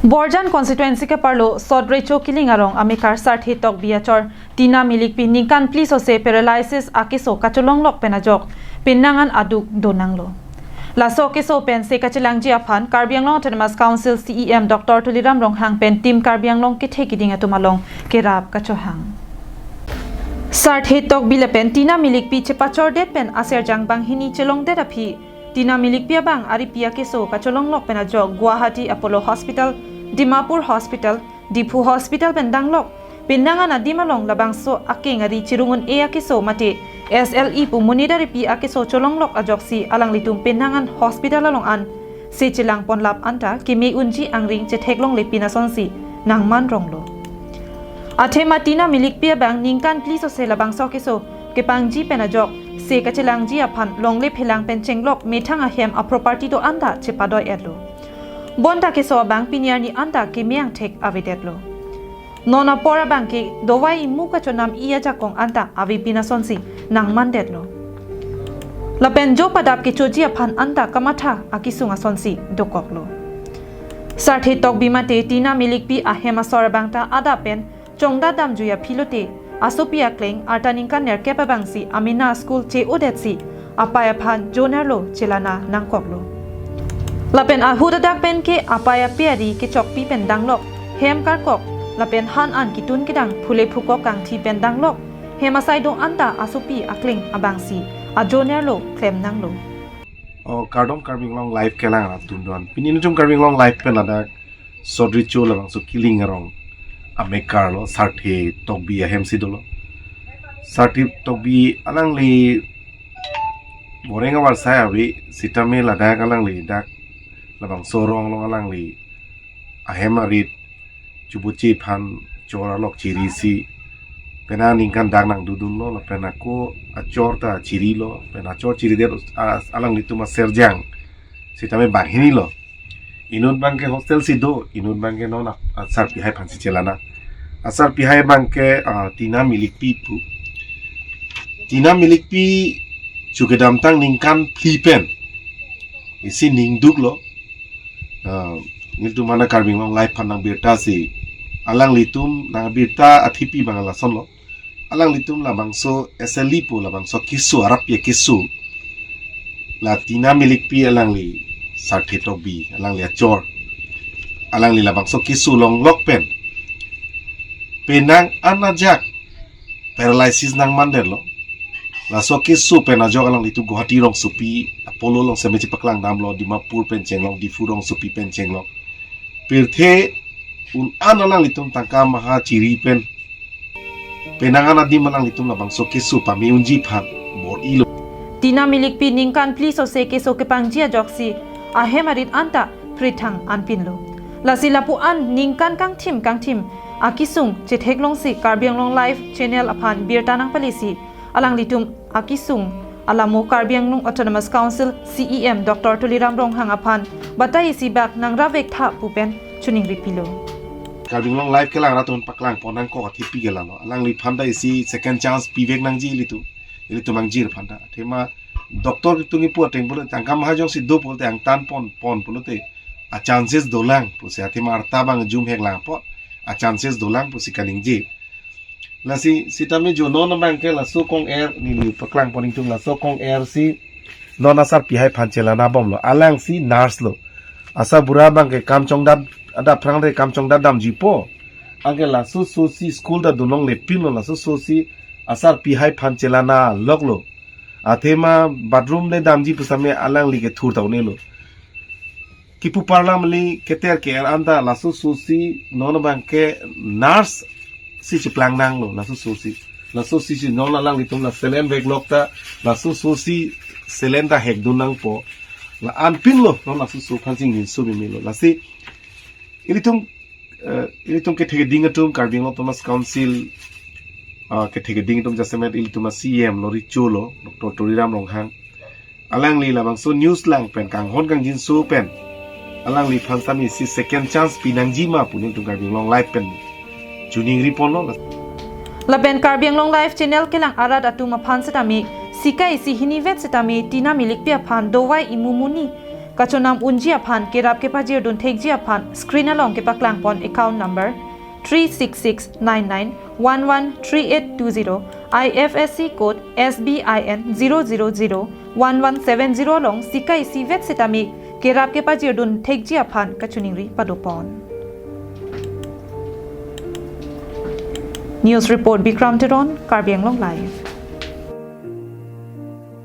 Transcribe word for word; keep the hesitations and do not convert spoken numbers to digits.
Borjan constituency keparlo Sot Recho Killing arong amekar Sarthe Tokbi achor Tina Milikpi ningkan phli sose paralysis akeso kacholonglok pen ajok penang an aduk donanglo. Laso keso pen se kachelangji aphan Karbi Anglong Autonomous Council C E M Doctor Tuliram Ronghang pen Team Karbi Anglong kethe keding atum along kerap kachohang. Sarthe Tokbi lapen Tina Milikpi chepachordet pen aserjang banghini chelongdet aphi Tina Milikpi abang aripi akeso kacholonglok pen ajok Guwahati Apollo Hospital, Dimapur Hospital, Diphu Hospital pen danglok. Penang an adim along labangso akeng ari chirung un-e akeso mate S L E pu monit aripi akeso cholonglok ajoksi alanglitum penang an hospital along an se chelang ponlap anta keme unji angring chetheklongle pin asonsi nangman ronglo. Athema Tina Milikpi abang ningkan phli sose labangso keso kepangji pen ajok se kachelangji aphan longle phelang pen chenglok methang ahem aproperty do anta chepadoi-etlo. Bonta keso abang pini arni anta keme angthek avedetlo. Non apor abang ke dovai imu kachonam-i ajakong anta ave pin asonsi nangmandetlo. Lapen jo padap kechoji aphan anta kamatha akesung asonsi dokoklo. Sarthe Tokbi mate Tina Milikpi ahem asor abang ta adap pen chongdat damjui aphi lote asopi akleng arta ningkan nerkep abangsi amena school che-odetsi apai aphan jonerlo chelana nangkoklo. Lapen ahut adak pen ke apai ape ari kechokpi pen danglok, hem karkok, lapen han an ketun kedang phule phukok kangthi pen danglok, hem asai do anta asopi akleng abangsi ajonerlo klemnanglo. O kardom Karbi Anglong Live kelang rat dundon. Pini nelitum Karbi Anglong Live pen ladak Sot Recho labangso Killing arong amekarlo Sarthe Tokbi ahem si dolo. Sarthe Tokbi alangli boreng avarsai ave sitame ladak alangli dak labangso arong along alangli ahem arit chubuchi aphan chor alok chirisi penang ningkan dak nangdodunlo lapen ako achor ta chirilo pen achor chiridet a- alanglitum aserjang sitame banghinilo. Inut abang ke hostel si do, inut abang ke non a- asarpi hai aphansi chelana. Asarpi hai abang ke ah, Tina Milikpi pu. Tina Milikpi chukedamtang ningkan phli pen isi ningduklo. Ah, nelitum mana Karbi Anglong Live aphan nangbirta si alanglitum nangbirta athipi abang lasonlo. Alanglitum labangso S L E pu labangso keso arap ya keso. La Tina Milikpi alangli Sarthe Tokbi alangli achor. Alangli labangso keso longlok pen penang an ajak paralysis nangmandetlo. Laso keso pen ajok alanglitum Guwahati rongsopi Apollo along seme chepaklang damlo, Dimapur pen chenglok, Diphu rongsopi pen chenglok. Pirthe un an alanglitum tangka maha chiri pen penang an adim alanglitum labangso keso pame unji aphan bor-ilo. Tina Milikpi ningkan phli sose keso kepangji ajoksi ahem arit anta prithang anpinlo. Lasi lapu an ningkan kangthim kangthim akesung chetheklongsi Karbi Anglong Live channel aphan birta nangpalesi alanglitum akesung alamo Karbi Anglong Autonomous Council C E M Doctor Tuliram Ronghang aphan batai isi bak nangrap vektha pu pen chuning ripilo. Karbi Anglong Live kelang rat atum paklang pon nangkok athipi ke lalo. Alangliphan ta isi second chance pivek nangji ilitum. Ilitum angjir aphan ta. Athema doctor kitung ipu ateng pulote tangka maha jongsi do pulote angtan pon pon pulote a chances dolang pusi athema arta abang jum hek lang apot a chances dolang pusi kaningje. Lasi sitame jo non abang ke laso kong-er neli paklang pon ingtung laso kong-er si non asarpi hai aphan chelana bomlo. Alangsi nurse lo. Asa bura abang ke kam chongdat adap phrang de kam chongdat damjipo. Anke laso sosi school ta dunlongle pinlo laso sosi asarpi hai aphan chelana loklo. Athema bathroom le damji pusitame alangli ke thur ta un-elo. Kipu parlam li keter ke-er anta laso sosi non abang ke nurse si cheplang nanglo laso sosi. Laso sosi non alanglitum la saline veklok ta laso sosi saline ta hekdun nangpo. La anpinlo non laso so aphan sing ninso mimilo. Lasi ilitum eh, ilitum kethe keding atum Karbi Anglong Autonomous Council ah, kethe keding atum jasemet ilitum a C E M lo Recho lo Doctor Tuliram Ronghang. Alangli labangso news lang pen kanghon kangjinso pen alangliphan tame isi second chance pinangji ma pu nelitum Karbi Anglong Live pen chuning riponlo. Lapen Karbi Anglong Live channel kelang arat atum aphan setame sika isi hinivet setame Tina Milikpi aphan dovai imu muni kachonam unji aphan kerap kepajirdun thekji aphan screen along kepaklangpon account number three six six nine nine one one three eight two zero, I F S C code S B I N zero zero zero one one seven zero along sika isivet sitame kerap kepajirdun thekji aphan kachiningri padopon. News report Bikram Teron, Karbi Anglong Live.